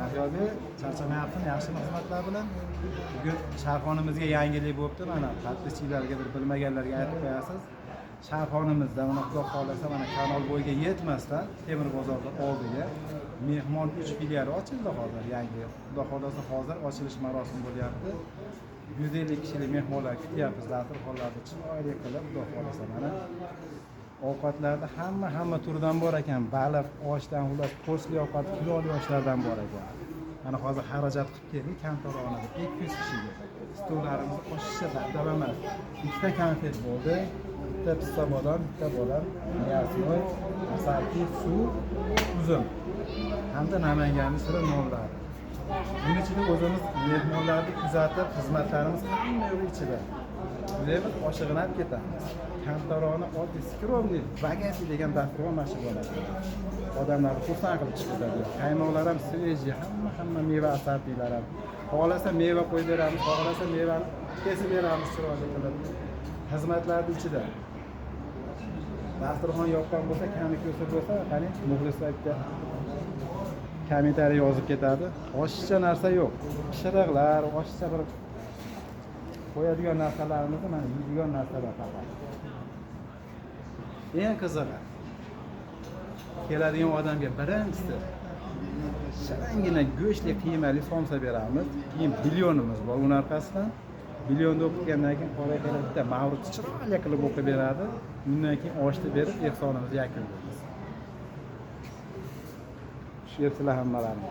Baxtiyorbek, charchamayapsizmi? Yaxshimi xizmatlar bilan? Bugun sharxonimizga yangilik bo'libdi. Mana подписчик larga, bir bilmaganlarga aytib qo'yasiz. Sharxonimizda mana, Xudo xohlasa, mana kanal bo'yiga yetmasdan temir bozorda oldiga Mehmon 3 filiali ochildi hozir yangi. Xudo xohlasa, hozir ochilish marosimi bo'lyapti. 150 kishilik mehmonlar kutyapmiz. Dasturxonlarni chiroyli qilib, Xudo xohlasa, mana ovqatlarda hamma turdan bor ekan. Baliq, oshdan, xullas, po'stli ovqat, kiloli oshlardan bor ekan. Mana hozir xarajat qilib keldik kamtarona 200 kishiga. Stollarimizni oshiqcha dabdaba emas. Ikkita konfet bo'ldi, bitta pista bodom, bitta bodom, мясной, asalki, suv, uzum hamda Namanganni shirin nonlari. Buning ichida o'zimiz mehmonlarni kuzatib, xizmatlarimiz hamma yo'q ichida. O'zimiz oshig'ini olib ketamiz. Kamtarona, oddiy, скромный, богатый degan dasturxon mana shu bo'ladi. Odamlarni xursand qilib chiqadi. Qaymoqlar ham свежий, hamma meva assortilar ham. Xohlasa meva qo'yib beramiz, xohlasa mevani kesib beramiz chiroyli qilib. Xizmatlarni ichida. Dasturxon yoqqan bo'lsa, kami ko'sa bo'lsa, qani muxlislar bitta kommentariy yozib ketadi. Oshiqcha narsa yo'q. Pishiriqlar, oshiqcha bir qo'yadigan narsalarimizni, mana, yeydigan narsalar faqat. Eng qizig'i, keladigan odamga birinchisi shiringina go'shtli, qiymali somsa beramiz. Keyin bilyonimiz bor uni orqasidan. Bilyonni o'qitgandan keyin qora aka bitta mavridni chiroyli qilib o'qib beradi. Undan keyin oshni berib, ehsonimizni yakunlaymiz. Tushyapsizlar hammalaring.